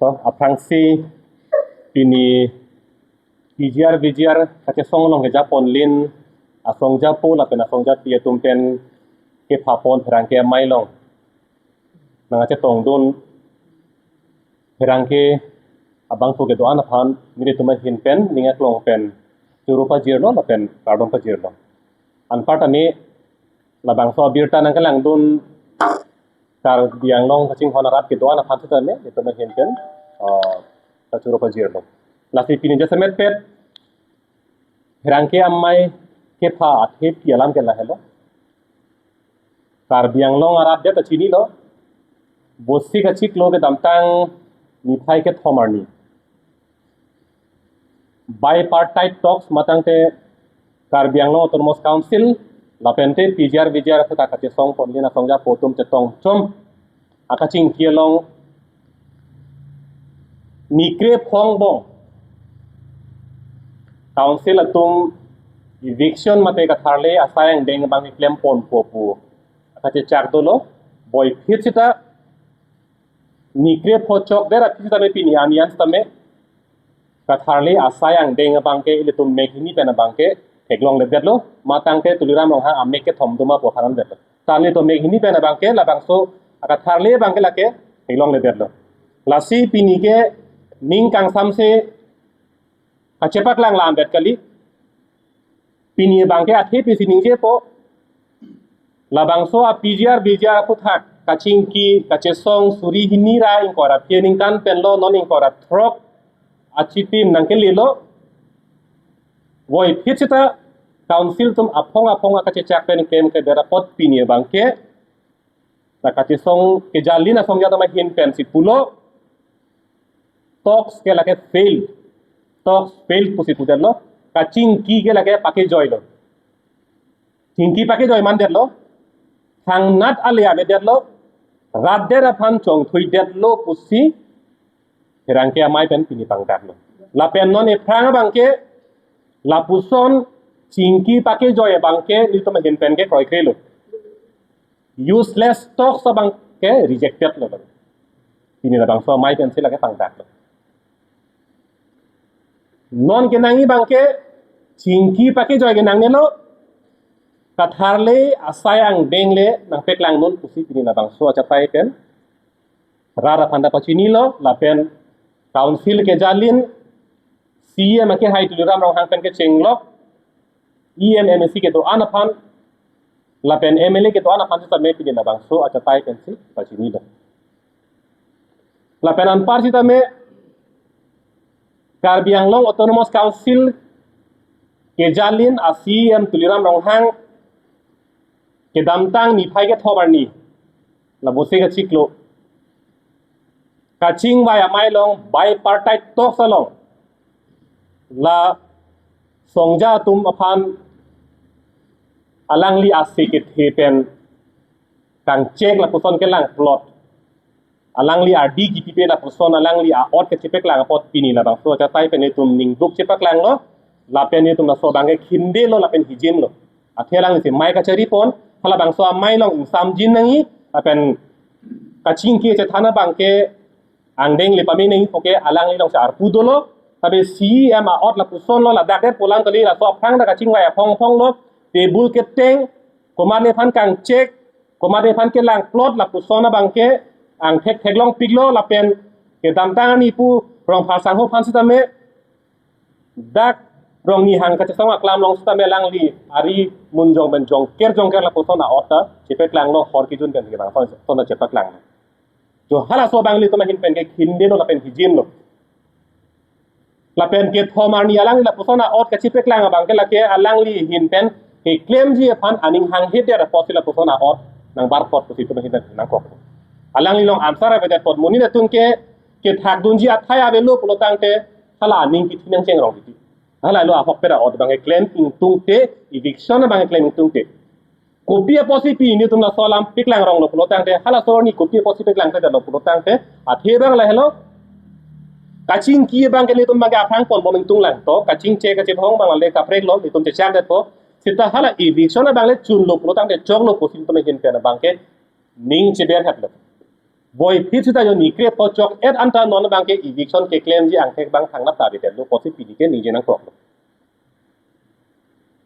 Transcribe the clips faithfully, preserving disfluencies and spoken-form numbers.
To, aphrangsi pini P G R V G R kachesong along kejaponlin asong japo lapen asong japi atum pen kephapon pherangke amei along nangkachetongdun pherangke abangphu kedo-an aphan nelitum ahin pen ning aklong pen choro pajirlo lapen kardom pajirlo. Anparta ne labangso abirta nangkelangdun Karbi Anglong kachinghon arat kedo-an aphan sitame nelitum ahin pen, ah, kachoro pajirlo. Lasi pini jasemet pet pherangke amei kepha athepi alam ke lahelo. Karbi Anglong arat det ta chinilo. Bosi kachiklo kedamtang niphai kethom arni bipartite talks matangte Karbi Anglong Autonomous Council lapente P G R V G R kachesongponlin asong japo atum chetongchom akachingki along nikre phongbong council atum eviction mate katharle asai angdeng abang klemponpo pu akachechak dolo. Boiphit sita nikre pho chokdet aphi sitame pini arni an sitame katharle asai angdeng abangke ilitum meghini pen abangke theklongledetlo. Matangte Tuliram Ronghang amek kethom doma pu aphan anvetlo. Tangte to meghini pen abangke labangso akatharle abangke lake theklongledetlo. Lasi pini ke ning kangsamse kachepaklang la anvet kali. Pini abangke athepi si ningjepo. Labangso a P G R V G R aphuthak kachingki kachesong suri hini ra ingkoi ra phi aningkan penlo, non ingkoi ra throk achitim nangkelelo. Boiphit sita council atum aphong aphong akachechak pen klemkledet apot pini abangke na kachesong kejalin asong japo atum ahin pensi pulo, talks ke lake fail. Talks fail pusi pudetlo. Kachingki ke lake pakejoilo. Chingki pakejoi mandetlo. Thangnat ale avedetlo. Rat det aphan chongthuidetlo pusi pherangke amei pen pini pangdaklo. Lapen non ephrang abangke lapuson chingki pakejoi abangke nelitum ahin pen ke kroikrelo. Useless talks abangke rejected lo. Pini labangso amei pensi lake pangdaklo. Non kenangji abangke chingki pakejoi kenangnelo, katharle asai angdeng le nangpeklang non pusi pini labangso achatai pen rat aphan ta pachinilo, lapen council kejalin C E M akehai Tuliram Ronghang pen kechenglok, E M, M A C kedo-an aphan lapen M L A kedo-an aphan sitame pini labangso achatai pensi pachinilo. Lapen anpar sitame Karbi Anglong Autonomous Council kejalin a C E M Tuliram Ronghang kedamtang niphai kethom arni la bosi kachiklo kachingvai amei along bipartite talks along la songja atum aphan alangli ase kethe pen kangchek lapuson kelangplot, alangli ardi kipipe lapuson alangli a-ot kachepeklang apot pini labangso achatai pen itum ningduk chepaklanglo, lapen itum laso abangke khindelo lapen hijimlo. Athe alanglisi mei kacharipon, halabangso amei along ingsamjin nangji, lapen kachingki chethan abangke angdeng le pame nangji puke alangli alongsi arpu dolo. Tapi C E M a-ot lapusonlo, ladak det pu alam kali, laso aphrang ta kachingvai aphong aphonglo, table keteng, komatne aphan kangchek, komatne aphan kelangplot lapuson abangke angthek theklongpiklo, lapen kedamtang arni pu Rongphar sangho aphan sitame dak Rongnihang kachesong aklam along sitame alangli ari munjong pen jongker jongker lapuson a-ot ta chepaklanglo, hor kejun pen kebang son ta chepaklanglo. Jo halaso abang ilitum ahin pen ke khindelo lapen hijimlo. Lapen kethom arni alangli lapuson a-ot kachepeklang abangke lake alangli ahin pen keklemji aphan aning hanghedet apotsi lapuson a-ot nangbarpot pusi itum ahin pen nangkok. Alangli along answer avedet apot monit atum ke kethakdunji athai avelo pulotangte hala aning kithi nangchengrong titi. Halalo ahokpet a-ot abang keklem ingtungte, eviction abang keklem ingtungte. Kopi apotsi pini itum laso alam peklang ronglo pulotangte, halaso arni kopi apotsi peklangkledetlo pulotangte, athe abang lahelo. Kachingki abangke nelitum abangke aphrang ponbom ingtunglang, to kachingchek kachebhong abang le kapreklo, itum chechakdetpo. Seta hala eviction abang le chunlo pulotangte choklo pusi itum ahin pen abangke ning cheberhaplo. Voiphit sita jonni kre pochok et anta non abangke eviction keklemji angthek abang thangnat ta avedet lo pusi pini ke ningje nangkoklo.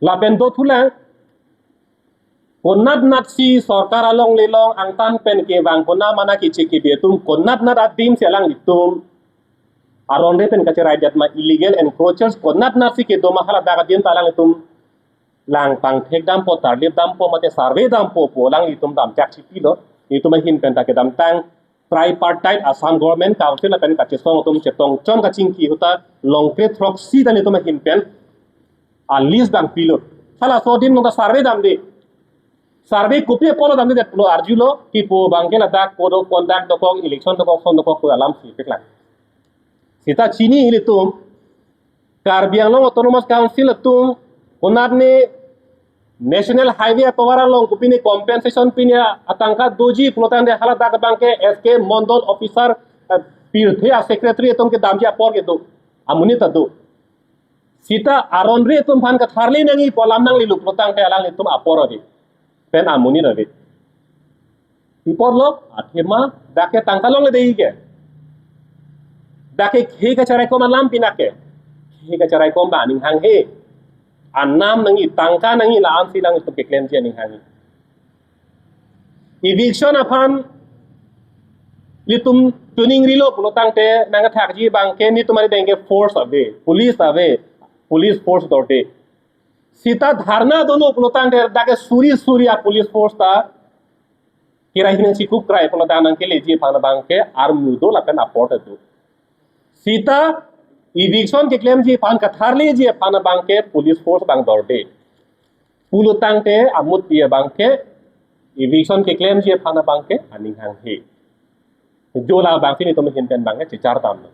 Lapen dothulang, konatnatsi sorkar alongle along angtan pen kevang kona mana keche kebi atum, konatnat adim si alanglitum aron re pen kacheraidet ma, illegal encroachers konatnatsi kedo ma, haladak adim ta alanglitum lang pangthek dampo, tarlip dampo, mate survey dampo pu alanglitum damchak chipilo. Nelitum ahin pen ta kedamtang tripartite Assam Government, Council lapen kachesong atum chetong chon kachingki ahut ta longkre throksi ta nelitum ahin pen a list abang pilo. Halaso adim along ta survey damde. Survey kopi apotlo damdedet pulo arjulo, kipu abangke ladak code of conduct dokok, election dokok, son dokok pu alam si peklang. Sita chini ilitum Karbi Anglong Autonomous Council atum konatne National Highway atovar along kopine compensation pine atangka doji pulotangte haladak abangke S K Mondol officer, eh, pirthe a secretary atum kedamji apor kedo, amonit ta do. Sita aron re atum aphan katharli nangji pu alam nanglelo pulotangte alanglitum apor ave pen amonit ave. Pi apotlo, athema dak ke tangka longle dei ke. Dak ke khei kacharaikom alam pina ke. Khei kacharaikom abang aning hanghe. Anam nangji, tangka nangji, la-ansi alanglitum keklemji aning hanghe. Eviction aphan ilitum tuning rilo pulotangte nangkathakji abangke nelitum arideng ke force ave, police ave, police force dorde. Sita dharna dolo pulotangte dak ke suri suri a police force ta kerai hinang chikup krai pulotang nangkeleji aphan abangke armu do lapen apor ta do. Sita eviction keklemji aphan katharliji aphan abangke police force abang dorde. Pulotangte amut pi abangke eviction keklemji aphan abangke aning hanghe. Jo labangsi nelitum ahin pen abangke chechar damlo.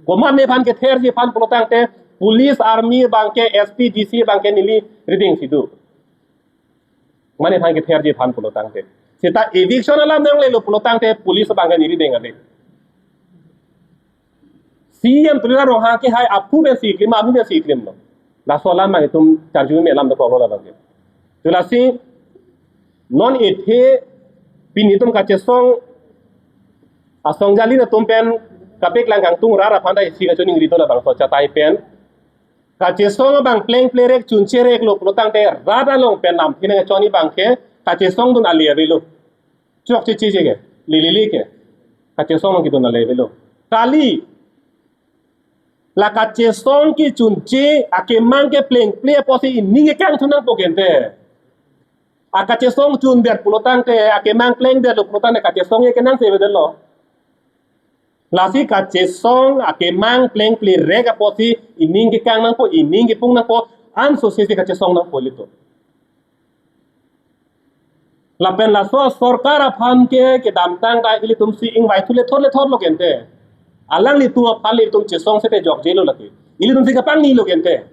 Komatne aphan ketherji aphan pulotangte police, army abangke, S P, D C abangke neli rideng si do. Mane aphan ketherji aphan pulotangte. Sita eviction alam nanglelo pulotangte police abangke neli rideng ave. C E M Tuliram Ronghang ke hai aphu pensi klem, aphu pensi klemlo. Laso alam abang itum charju me alam dokoklo labangke. Tulasi non ethe pini itum kachesong asong jali atum pen kapeklang kangtung rat aphan ta isi kachoningri do labangso chatai pen. Kachesong abang plengple rek chunche rek lo pulotangte rat along pen lamthe nangchoni abangke kachesongdun ale avelo. Chokche che che ke, lelele ke. Kachesong along kedun ale avelo. Kali, la kachesong kechunche akemang ke plengple apotsi ining kekangthu nangpo kente. A kachesong chundet pulotangte, akemang plengdetlo pulotangte kachesong ke kenangsai avedetlo. Lasi kachesong akemang plengple rek apotsi ining kekang nangpo, ining kepung nangpo, ansose si kachesong nangpo ilitum. Lapen laso sorkar aphan ke kedamtang ta ilitum si ingvai thu lethor lethor lo kente. Alanglitum aphan ilitum chesong sete jokjelo lake. Ilitum si kapangni lo kente.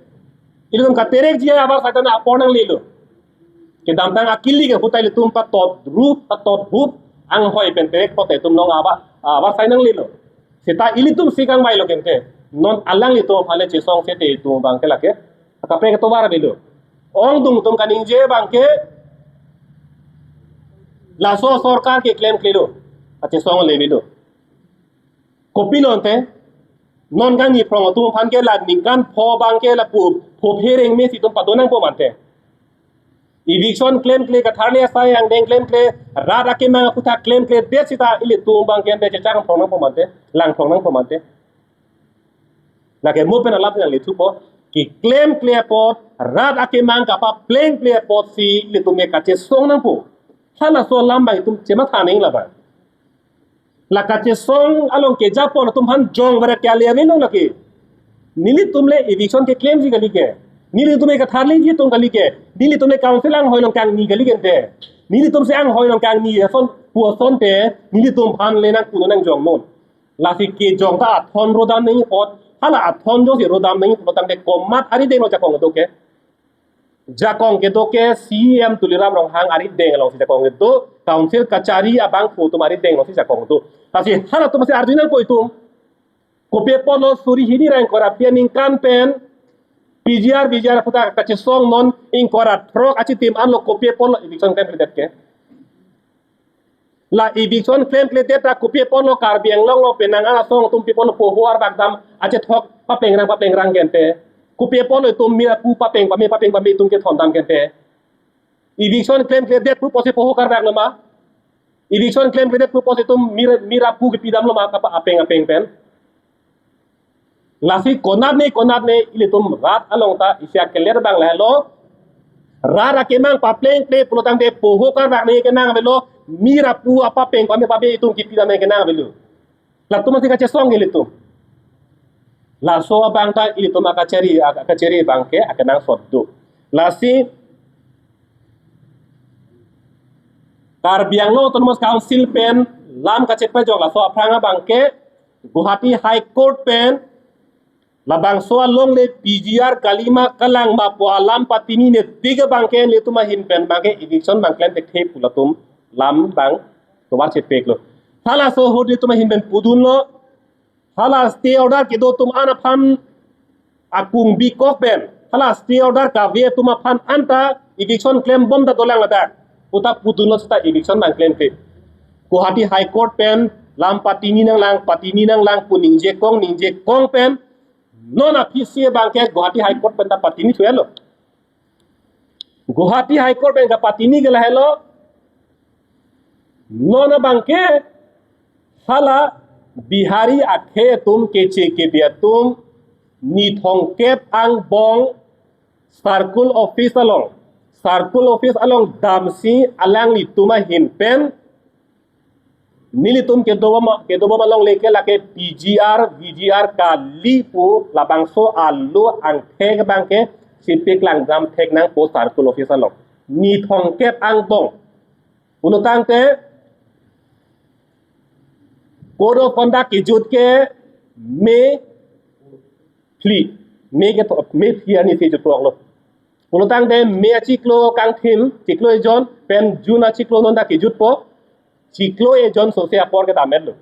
Ilitum katerekji abar saitan apor nanglelo. Kedamtang akili ke ahut ta ilitum patot rup, patot hup, anghoi pen terek pote atum along abar, abar sai nanglelo. Seta ilitum si kangvai lo kente. Non alanglitum aphan le chesong sete itum abangke lake. Kaprek atovar avelo. Ongdung atum kaningje abangke laso sorkar ke klemklelo. Kachesong le avelo. Kopilo ante, non kangni phrong atum aphan ke la ningkan pho abangke lapu, pho phereng mesi itum padonangpo mante. Eviction klemkle, katharli asai angdeng klemkle, rat akemang aputhak klemkledet seta ilitum abangke ante chechak phrong nangpo mante, lang phrong nangpo mante. Lake mo pen alam nanglethupo, keklemkle apot, rat akemang kapaplengkle apotsi ilitum ke kachesong nangpo. Halaso alam abang itum chematha nangji labang. La kachesong along kejapon atum aphan jong barat ke ale avelo lake. Nelitum le eviction keklemji kali ke. Nelitum le katharliji atum kali ke. Nelitum le council anghoi along kangni kali ke ante. Nelitum si anghoi along kangni ason pu asonte, nelitum aphan le nangpuno nangjong non. Lasi kejong ta athon rodam nangji apot, hala athon jongsi rodam nangji apot tangte komat arideng lo jakong kedo ke. Jakong kedo ke C E M Tuliram Ronghang arideng alongsi jakong kedo, council kachari abangphu atum arideng alongsi jakong kedo. Lasi halatum si arju nangpo itum. Kopi apotlo suri hini ra ingkoi ra pini aningkan pen P G R, V G R aputhak kachesong non ingkoi ra throk achitim anlo kopi apotlo eviction klemkledet ke. La eviction klemkledet ta kopi apotlo Karbi Anglong lo penang an asong atum pi apotlo poho arbak dam achethok papengrang papengrang ke ante? Kopi apotlo itum mir apu papeng pame papeng pame itum kethondam ke ante? Eviction klemkledet pu apotsi poho karbak lo ma? Eviction klemkledet pu apotsi itum mir, mir apu kepidam lo ma kapa apeng apeng pen? Lasi konatne konatne ilitum rat along ta isi akeler abang lahelo. Rat akemang paplengple pulotangte poho karbak ne kenang avelo, mir apu apapeng pame pame itum kepidam ne kenang avelo. Latum masi kachesong ilitum. Laso abang ta ilitum akachari, akachari abang ke akenangsot do. Lasi Karbi Anglong Autonomous Council pen lam kachepajok laso aphrang abang ke Guwahati High Court pen labangso alongle P G R kali ma kalang ma pu alam patinine tik abang ke nelitum ahin pen abang ke eviction abang klem thekthe pu latum lam abang tovar chepeklo. Halaso ahut nelitum ahin pen pudunlo. Hala stay order kedo atum an aphan akung bikok pen, hala stay order kave atum aphan anta eviction klembom ta dolang ladak. Puta pudunlo seta eviction abang klemkle. Guwahati High Court pen lam patini nanglang, patini nanglang pu ningjekong, ningjekong pen non aphisi abang ke Guwahati High Court pen ta patini thuelo. Guwahati High Court pen kapatini ke lahelo. Non abang ke hala Bihari akhei atum, keche kebe atum, ni thomkep angbong circle office along, circle office along damsi alanglitum ahin pen nelitum kedobom, kedobom alongle ke lake P G R, V G R kali pu labangso alo angthek abang ke chepaklangdam thek nangpo circle office along. Ni thomkep angbong. Pulotangte Code of Conduct kejut ke May phli, May ke tho-, May phli arni si jutpoklo. Pulotangte May achiklo kangthim, chiklo ejon, pen June achiklo non ta kejutpo, chiklo ejon sose apor ke dametlo.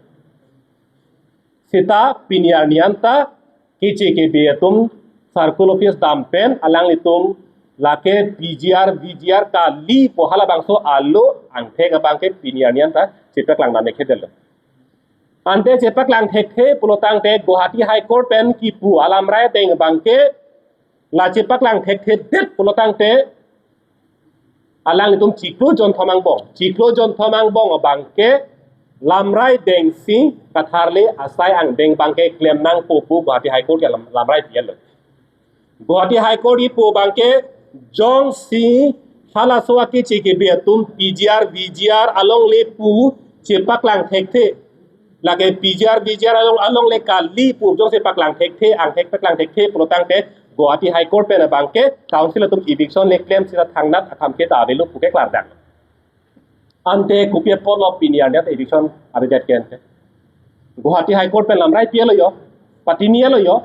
Seta pini arni anta keche kebe atum circle office dam pen alanglitum lake P G R, V G R kali pu halabangso alo angthek abang ke pini arni anta chepaklang dam thekthe detlo. Ante chepaklang thekthe pulotangte Guwahati High Court pen kipu alamrai ateng abang ke la chepaklang thekthedet pulotangte alanglitum chiklo jonthom angbong, chiklo jonthom angbong abang ke lamrai dengsi katharle asai angdeng abang ke klem nangpo pu Guwahati High Court ke lam-, lamrai pielo. Guwahati High Court kipu abang ke jongsi halaso akeche kebe atum P G R, V G R alongle pu chepaklang thekthe, lake P G R, V G R along, alongle kali pu jongsi paklang thekthe, angthek paklang thekthe pulotangte Guwahati High Court pen abang ke council atum eviction le klem sita thangnat akam ke ta avelo pu ke klardak. Ante kopi apotlo pini arni anta eviction avedet ke ante? Guwahati High Court pen lamrai pielo yo, patinielo yo,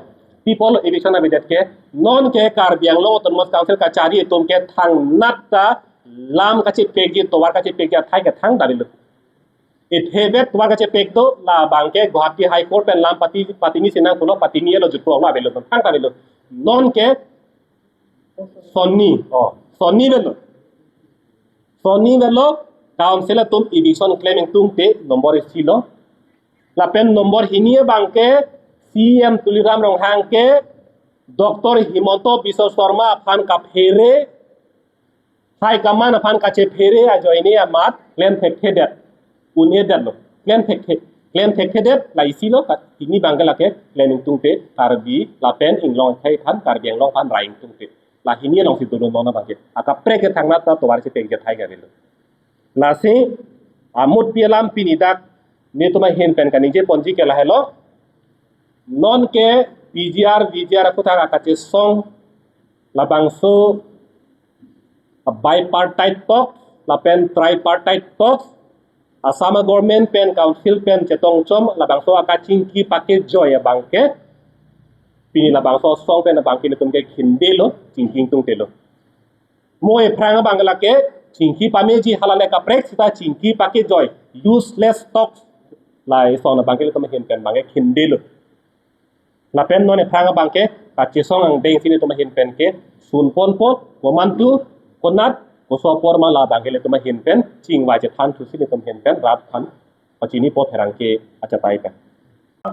pi apotlo eviction avedet ke? Non ke Karbi Anglong Autonomous Council kachari atum ke thangnat ta lam kachepekji, tovar kachepekji athai ke thangta avelo. Ithebet tovar kachepek do, labang ke Guwahati High Court pen lam pati, patini sinang pulo, patinielo jutpoklo avelo, thangta avelo. Non ke sonni, oh, sonni avelo. Sonni avelo, council atum eviction klem ingtungte nombor isi lo. Lapen nombor hini abang ke C M Tuliram Ronghang ke Doctor Himanta Biswa Sarma aphan kaphere, high command aphan kachephere ajoine amat klem thekthedet, un-edetlo. Klem thekthe, klem thekthedet la isi lo, ka-, hini abang ke lake klem ingtungte Karbi lapen inglong akhei aphan, Karbi Anglong aphan rai ingtungte. La hini alongsi dolo non abang ke. Akaprek ke thangnat ta tovar chepekji athai ke avelo. Lasi amutpi alam pini dak nelitum ahin pen kaningje ponji ke lahelo. Non ke P G R, V G R aphuthak akachesong labangso bipartite talks lapen tripartite talks, Assam government pen council pen chetongchom labangso akachingki pakejoi abang ke pini labangso asong pen abang ke nelitum ke khindelo, chingki ingtungtelo. Mo ephrang abang lake chingki pameji, halale kaprek sita chingki pakejoi, useless talks, la ison abang ke nelitum ahin pen abang ke khindelo. Lapen non ephrang abang ke kachesong angdengsi nelitum ahin pen ke sunponpo, komantu, konat Koso apor ma labang ke ilitum ahin pen chingvai chethan thusi ilitum ahin pen rat aphan pachinipo pherangke achatai pen.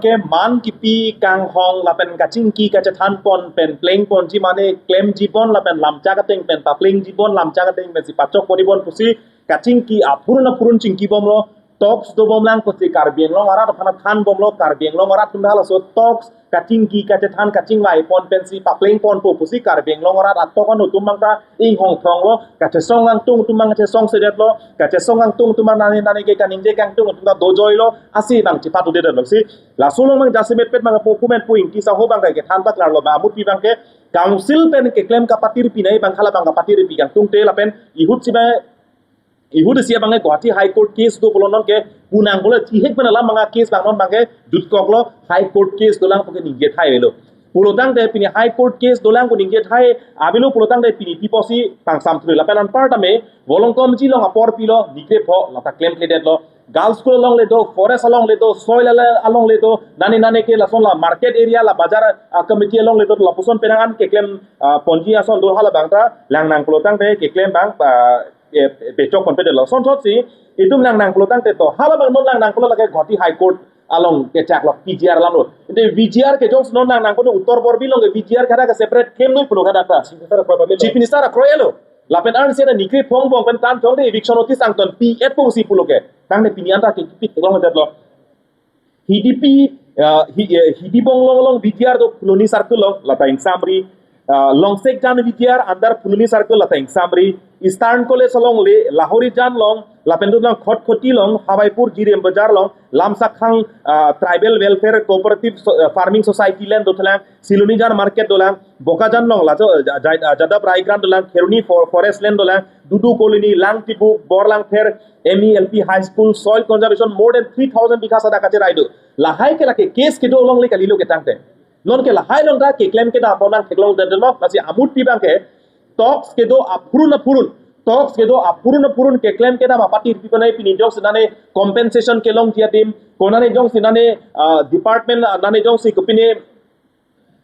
Ke man kipi kanghong lapen kachingki kachethan pon pen pleng ponji mane klemji bon lapen lamchak ateng pen paplengji bon, lamchak ateng pensi pachok ponji bon pusi kachingki aphurun aphurun chingki bomlo. Talks dobom lang pusi Karbi Anglong arat aphan than bomlo, Karbi Anglong arat atum halaso talks kachingki kachethan kachingvai pon pensi papleng ponpo pusi Karbi Anglong arat atok ano atum abang ta inghong thronglo, kachesong kangtung atum abang kachesongsedetlo, kachesong kangtung atum abang nane nane ke kaningje kangtung atum ta dojoilo, lasi abang chepatu dedetlo si. Laso along abang jasemetpet abang pu kumen pu Ingti Saho abang kethan paklarlo abang amutpi abang ke council pen keklem kapatir pinai abang halabang kapatir pi kangtungte lapen ihut si abang ihut isi abang ke Guwahati High Court case do pulo, non ke punang pulo, chihek pen alam abang case abang non abang ke jutkoklo, High Court case dolang pu ke ningje thai avelo. Pulotangte pini High Court case dolang pu ningje thai avelo pulotangte pini pi pusi pangsam thulu lapen anparta me Volongkom G along apor pilo, Nikrepho lata klemkledetlo. Girls school along le do, forest along le do, soil ala-, along le do, nane nane ke lason la market area la bazar, ah, committee along le do, lapuson penang an keklem, ah, ponji ason do halabang ta langnang pulotangte keklem abang, ah, eh, pechok ponpedetlo. Sonthotsi itum langnang pulotangte to halabang non langnang pulo lake Guwahati High Court along kechaklo P G R alam lo. Ante V G R ke jongsi non langnang pulo Uttar Borbil along ke V G R kada ke separate klemnoi pulo kada ta. Chief Minister akroi lo. Lapen arnisi ada Nikrepho angbong pen tan chongde eviction notice angton pi et pongsi pulo ke. Tangte pini anta ke kipit long detlo. Hidipi, ah, hi, eh, Hidibong along along V G R do Phuloni Circle along lata ingsamri. Ah, Longsekjan V G R under Phuloni Circle lata ingsamri. Eastern College along le Lahorijan along lapen dolang Khatkhati along, Hawaipur G D M Bazar along, Lamsakhang, ah, Tribal Welfare Cooperative So-, ah, Farming Society land dothelang, Silonijan Market dolang, Bokajan along laso, ah, Ja-, ah, Jadab Rai Grant dolang, Kheroni For-, Forest land dolang, Dudu Colony, Langtibu, Borlangpher, M E L P High School, soil conservation, more than three thousand bigha sada kacherai do. Lahai ke lake case kedo along le kalilo ketangte. Non ke lahai along ta keklem kedam pon nangtheklong detlo, lasi amutpi abang ke talks kedo aphurun aphurun, talks kedo aphurun aphurun keklem kedam apatir pi penai pini jongsi nane compensation kelongji adim, konane jongsi nane, ah, department, ah, nane jongsi kopine,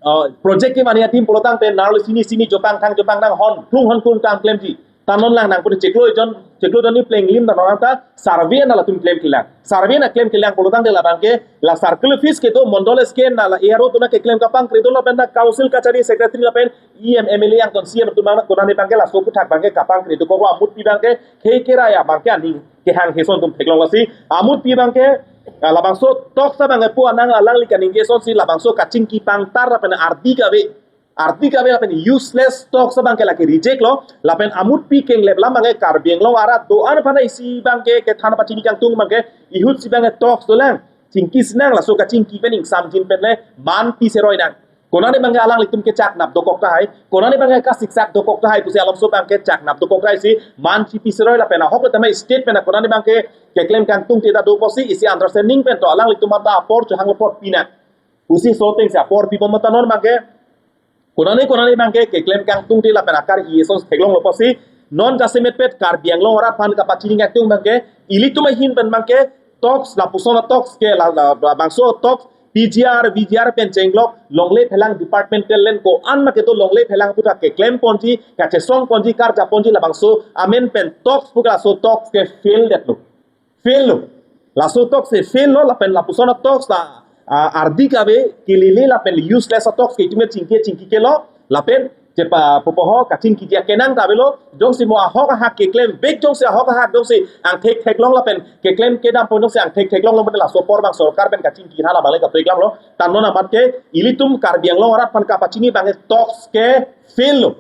ah, project kevangji adim pulotangte narlo sini sini jopang thang jopang thang hon klung hon klung kam klemji. Ta non langnang pute chiklo jon, chiklo jon ni plenglim ta non ta survey na latum klemklelang. Survey na klemklelang pulotangte labang ke la circle office kedo, mondol S K na la A R O atum na keklem kapangkre do lapen ta council kachari secretary lapen E M, M L A angton C M atum abang konane abang ke laso aphuthak abang ke kapangkre dokok, amutpi abang ke khei kerai abang ke aning kehang heson atum theklonglo si. Amutpi abang ke, ah, labangso talks abang ke pu anang alangli kaningje asonsi labangso kachingki pangtar lapen ardi kave, ardi kave lapen useless talks abang ke lake reject lo, lapen amutpi kenglep alam abang ke Karbi Anglong arat do-an aphan isi abang ke kethan pachini kangtung abang ke ihut si abang ke talks dolang, chingki sinang, laso kachingki pen ingsamjin pen le man pi seroi nang. Konane abang ke alanglitum kechaknap dokok tahai, konane abang ke kasiksak dokok tahai pusi alomso abang ke chaknap dokok tahai si man chipi seroi lapen ahok le tama state pen konane abang ke keklem kangtungte ta do pusi isi understanding pen to alanglitum anta apor chohang apor pinang pusi so atengsi apor pibom ta non abang ke konane konane abang ke keklem kangtungte lapen akar-i ason theklonglo pusi non jasemetpet Karbi Anglong arat aphan kapachini kangtung abang ke ilitum ahin pen abang ke talks lapuson talks ke la, la, labangso talks P G R, V G R pen chenglok longle phelang departmental land ko-an ma kedo longle phelang aphuthak keklem ponji, kachesong ponji, karja ponji labangso amen pen talks pu ke laso talks ke fail detlo. Fail lo. Laso talks ke fail lo lapen lapuson talks ta, ah, ardi kave kelele lapen useless talks ke itum chingki chingki kelo lapen chepa popoho kachingki dia kenang ta avelo, jongsi mo ahok ahak keklem bek, jongsi ahok ahak jongsi angthek theklong lapen keklem kedam pon jongsi angthek theklong lo lapen laso apor abang sorkar pen kachingki hala abang le kaprek lam lo. Ta non amat ke ilitum Karbi Anglong arat aphan kapachini abang ke talks ke fail lo.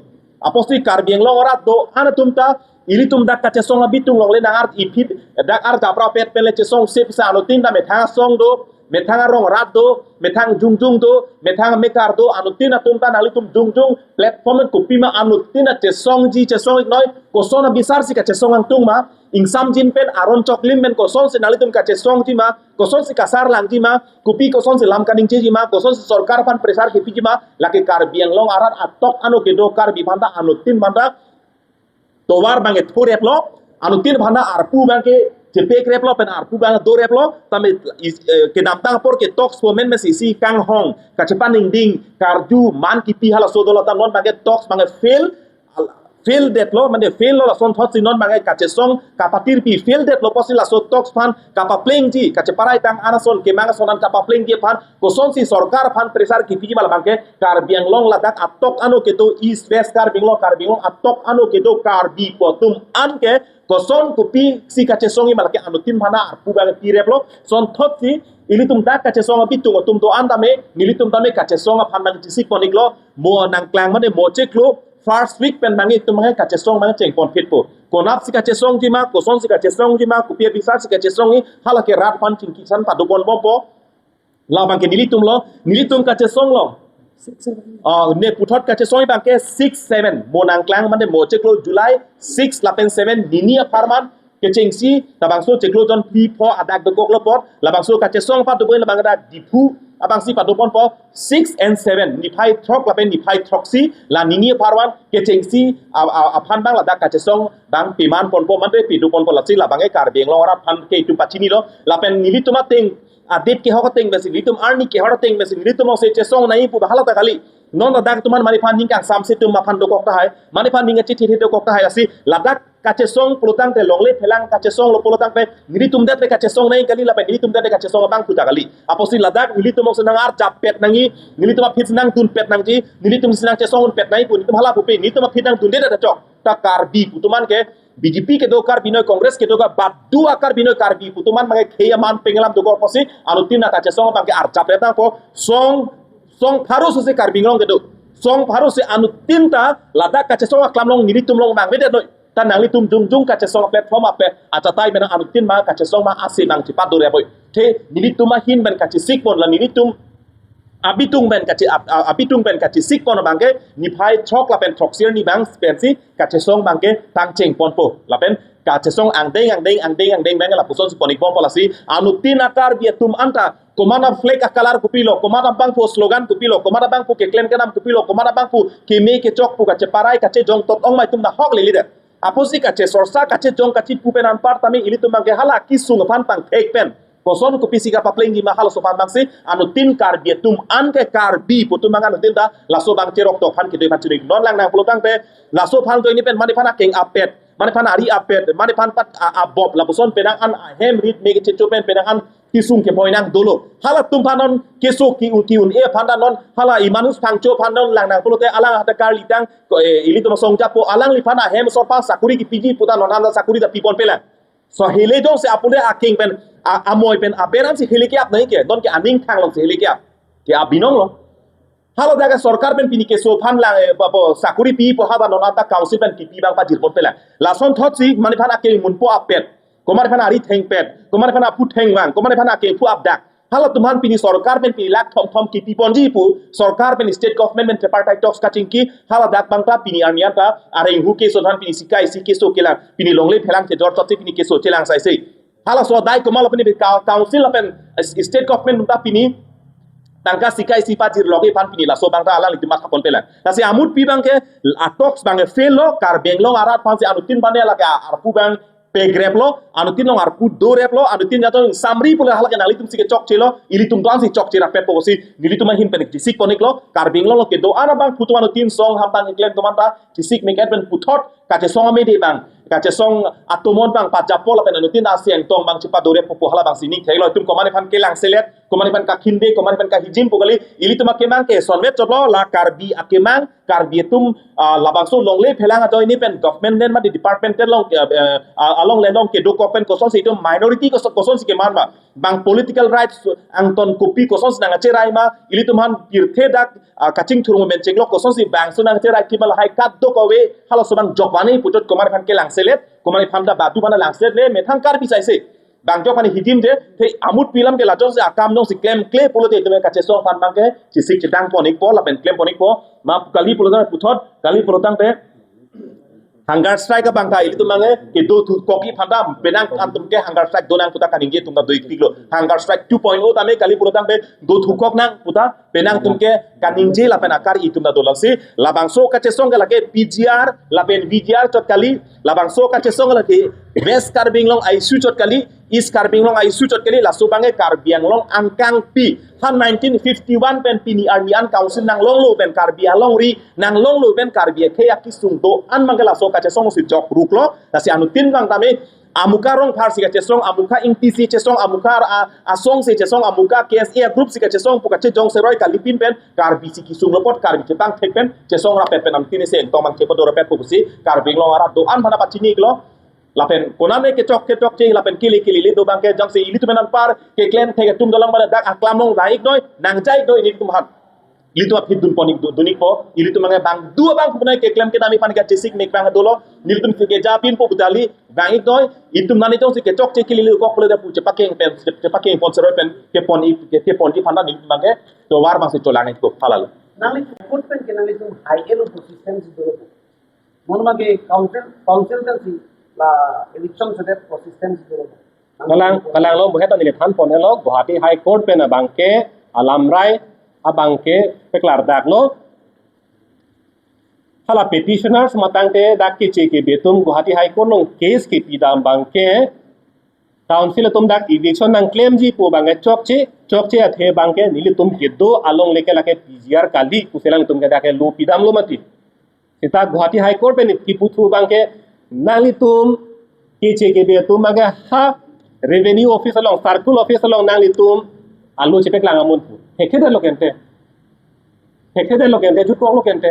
Apotsi Karbi Anglong arat do-an atum ta ilitum dak kachesong abitung longle nang ar iphi dak ar japra pet pen le chesong sip sa anuttin ta methang asong do, methang arong rat do, methang jongjung do, methang mekar do, anuttin atum ta nanglitum jongjung platform kopima anuttin ta chesongji chesong iknoi, koson abisar si kachesong angtung ma, ingsamjin pen aron choklim pen kosonsi nanglitum kachesongji ma, kosonsi kasar langji ma, kopi kosonsi lam kaningjeji ma, kosonsi sorkar aphan pressure kepiji ma, lake Karbi Anglong arat atok ano kedo Karbi aphan ta anuttin aphan ta tovar abang ke thureplo, anuttin aphan ta arpu abang ke chepekreplo, pen arpu abang doreplo, tame is, eh, kedamtang apor ke talks pu amen pen isi kanghong, kachepaningding, karju, man kipi halaso dolo ta non abang ke talks abang ke fail, al-, fail detlo, mane fail lo, lasonthotsi non bang ke kachesong kapatirpi fail detlo pusi laso talks aphan kapaplengji, kacheparai tang an ason kemang ason an kapaplengji aphan kosonsi sorkar aphan pressure kipiji ma labang ke Karbi Anglong ladak atok ano kedo East West Karbi Anglong, Karbi Anglong atok ano kedo Karbi pu atum an ke koson kopisi kachesongji ma lake anuttin aphan arpu bang pireplo. Lasonthotsi ilitum dak kachesong abitung atum do-an tame, nelitum tame kachesong aphan nangchesik pon-iklo, mo nangklang mane mo chiklo first week pen bang ke itum bang ke kachesong bang cheng ponphitpo. Konatsi kachesongji ma, kosonsi kachesongji ma, kopi abisarsi kachesongji, hala ke rat aphan chingki san pado ponbompo. Labang ke nelitum lo, nelitum kachesong lo. Ah, ne puthot kachesong bang ke six seven. Mo nangklang mane mo chiklo July six lapen seven nini apharman kechengsi, labangso chiklo jon phli pho adak dokoklo apot, labangso kachesong pado pon labang dak Diphu abangsi pado ponpo six and seven, niphai throk lapen niphai throksi, la nini apharman kechengsi a, a, aphan bang ladak kachesong bang peman ponpo mane pedo ponpo, lasi labang ke Karbi Anglong arat aphan ke itum pachinilo, lapen nelitum ateng adit kehok ateng pensi, nelitum arni kehok ateng pensi, nelitum ong se chesong nangji pu ba hala ta kali. Non ladak atum an mane aphan ning kangsamse atum aphan dokok tahai, mane aphan ning achithi dokok tahai, lasi ladak kachesong pulotangte longle phelang kachesonglo pulotangte nelitum det le kachesong nangji kali lapen nelitum det le kachesong abang puta kali. Apotsi ladak nelitum ong se nang-arjap pet nangji, nelitum aphi nangdun pet nangji, nelitumsi nangchesong pet nangji pu nelitum hala pupe, nelitum aphi nangdunde ta chok. Ta Karbi pu atum an ke B J P kedo Karbi noi, Congress kedo ka badu a Karbi noi, Karbi pu atum an bang ke khei aman pengelam dokok pusi anuttin ta kachesong bang ke arjap pet nangpo, song song pharo si Karbi Anglong kedo, song pharo si anuttin ta ladak kachesong aklam along nelitum along bang vedet noi. Ta nanglitum jongjong kachesong platform ape achatai mena anuttin ma kachesong ma ase bang chipadore apoi. The nelitum ahin pen kachesik pon, la nelitum abitung pen kache ab- a- abitung pen kachesik pon bang ke niphai throk lapen throksi arni bang pensi kachesong bang ke tangcheng ponpo. Lapen kachesong angdeng angdeng angdeng angdeng bang ke lapusonsi pon-ik bompo, lasi anuttin a Karbi atum anta komat a flag a colour kopilo, komat abangphu slogan kopilo, komat abangphu keklem kedam kopilo, komat abangphu keme kechok pu kacheparai kachejong tot ong ma itum ta hok lele det. Apotsi kachesorsa kachejong kachipu pen anpar tame ilitum bang ke hala kisung aphan pangthek pen koson kopisi kapaplengji ma halaso aphan bangsi anuttin Karbi atum an ke Karbi pu atum bang anuttin ta laso bang cherok tok aphan kedo aphan chini non lang nang pulotangte laso aphan joine pen mane aphan akeng apet, mane aphan ari apet, mane aphan pat a- abop lapuson penang an ahem rit me kechecho pen penang an kisung keboi nang dolo. Halatum aphan non keso ki-un ki-un-e aphan ta non hala Emmanuel Phangcho aphan non lang nang pulote alang hata karlitang ko, eh, ilitum asong japo alangliphan ahem asor aphan sakuri kipiji pu ta non anta sakuri ta pipon pelang. So hele jongsi apule akeng pen a- amoi pen aber ansi hele ke-ap nangji ke, non ke aning thang alongsi hele ke-ap. Ke-ap binong lo. Haladak ke sorkar pen pini keso aphan lang, eh, ba- bo sakuri pi pu haba non anta council pen kipi bang pajir pon pelang. Lasonthotsi mane aphan akeng munpo apet, komat aphan ari thengpet, komat aphan aphu thengvang, komat aphan akengphu apdak. Halatum aphan pini sorkar pen pini lakh thom thom kipi ponji pu sorkar pen state government pen tripartite talks kachingki, haladak bang ta pini arni anta areng hu keso aphan pini sika isi keso kelang, pini longle phelang chejor chotsi pini keso chelang saise. Halaso adai komat lo pini ka- council lapen state government ta pini tangka sika isi pajir loge aphan pini laso bang ta alanglitum matha pon pelang. Lasi amutpi bang ke a talks bang ke fail lo, Karbi Anglong arat aphansi anuttin bane lake arpu bang pegrep lo, anuttin along arpu dorep lo, anuttin jatong samri pule halake nanglitumsi kechokche lo, ilitum do-ansi chokche rapet pusi nelitum ahin pen chesik pon-ik lo, Karbi Anglong along kedo-an abangphu atum anuttin song ham bang keklem atum anta chesik meket pen puthot kachesong amede bang, kachesong atomon bang pajapo lapen anuttin aseng tong bang chipadorep pu hala bangsi ning thek lo, itum komat aphan kelang selet, komat aphan kakhinde, komat aphan kahijim pu kali, ilitum akemang ke sonvet chot lo, la Karbi akemang, Karbi atum, ah, labangso longle phelang ajoine pen government pen ma department pen along, eh, eh, ah, along le along kedokok pen kosonsi itum minority koson, kosonsi keman ma, bang political rights angton kopi kosonsi nangcherai ma, ilitum aphan pirthe dak, ah, kachingthur mo mencheng lo kosonsi bangso nangcherai kima lahai kadokave halaso bang jokvani puthot komat aphan kelang selet, komat aphan ta badu aphan lang selet le methang Karbi saise. Bang jok aphan hijim je, the amutpi alam ke lajongsi akam jongsi klemkle pulote itum kachesong aphan bang ke chesik chedang pon-ikpo lapen klem pon-ikpo, ma kali pulotang puthot, kali pulotangte hunger strike abang ta ilitum bang ke kedo thukok-i aphan ta penang atum ke hunger strike donang pu ta kaningje atum ta do-ik piklo. Hunger strike two point oh tame kali pulotangte do thukok nang pu ta penang atum ke kaningje lapen akar itum ta dolo si labangso kachesong ke lake P G R lapen V G R chot kali, labangso kachesong lake West Karbi Anglong I C U chot kali, East Karbi Anglong a-issue chot kali, laso abangke Karbi Anglong angkangpi. Ha nineteen fifty-one pen pini arni an council nanglonglo pen Karbi alongri, nanglonglo pen Karbi akhei akesung do-an abangke laso kachesong si jok ruklo. Lasi anuttin abang tame amukha Rongphar si kachesong, amukha Ingti si chesong, amukha a-, asong si chesong, amukha K S A group si kachesong pu kachejong seroi kalipin pen Karbi si kesunglo apot Karbi chepangthek pen chesong rapet pen anuttin si engtong mangchepadorapet pusi Karbi Anglong arat do-an aphan pachini-iklo. Lapen konane kechok kechokche, lapen kele kelele do abangke jongsi ilitum anpar keklem thek atum dolang pada dak aklam along vang-iknoi, nangja-iknoi ilitum aphan. Ilitum aphi dunpon-ik du-, dun-ikpo, ilitum abangke bang do abang punai keklem kedam aphan kachesik mek abang dolo, ilitum si kejapinpo pu kali, vang-iknoi, ilitum nani jongsi kechokche kelele kok pule pu chepakeng pen, chepakengpon seroi pen, kepon-ik, ke-, kepon-ik aphan nelitum abangke, tovar abangsi cholang-ikpo, halalo. Nangli kut pen ke nanglitum hai elo persistence dolo. Mon abangke council, council kan si la eviction sedet persistence dolo. Kalang, kalanglo, muhet anili thanpon helo, Guwahati High Court pen abangke alamrai abangke paklardaklo. Hala petitioners matangte dak keche kebe atum Guwahati High Court along case kepidam abangke council atum dak eviction nangklemji pu abangke chokche, chokche athe abangke nelitum kedo alongle ke lake P G R kali pusi alangtum ke dak ke lo pidamlo mati. Seta Guwahati High Court pen kipu thu abangke nanglitum keche kebe atum abangke ha revenue office along, circle office along nanglitum alo chepaklang amun pu. Hekhe detlo kente. Hekhe detlo kente, jutkoklo kente.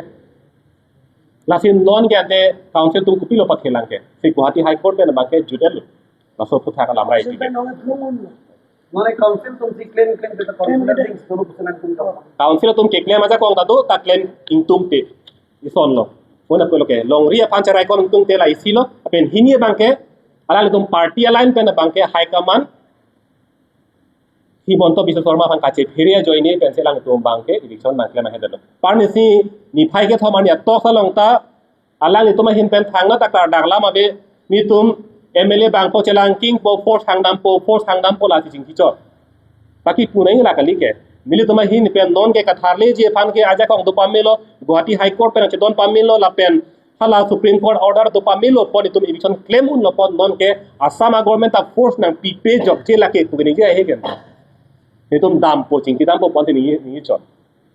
Lasi non ke ante council atum kopilo pakhelang ke. Si Guwahati High Court pen abangke jutdetlo. Laso aphuthak alamrai. Council pen nong atum un. Mane council atum si claim claim ke council atum si solo pusi nangtum do. Council atum keclaim ajakong ta do, ta claim ingtungte. Isonlo. Puna pulo ke longri aphan cherai kon ingtungte la isilo. Lapen hini abangke alanglitum party aline pen abangke high command Himanta Biswa Sarma aphan kachephere ajoine pensi alangtum abangke eviction nangklem ahedetlo. Parnisi niphai kethom arni atok along ta alanglitum ahin pen thangnatta klardak alam ave, nelitum M L A bangpo chelangkingpo, force hangdampo, force hangdampo lasi chingkichot. Baki punai la kali ke. Nelitum ahin pen non ke katharleji aphan ke ajakong do pamelo, Guwahati High Court pen chedon pamelo lapen hala Supreme Court order do pamelo apot nelitum eviction claim unlo apot non ke Assam government ta force nangpipe jokche lake pu ke ningje ahe ke. Nelitum dampo chingkidampo ponsi ningje, ningje chot.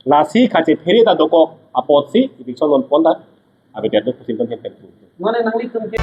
Lasi kachephere ta dokok apotsi eviction non pon ta avedet do pusi nelitum ahin pen. Mane nanglitum ke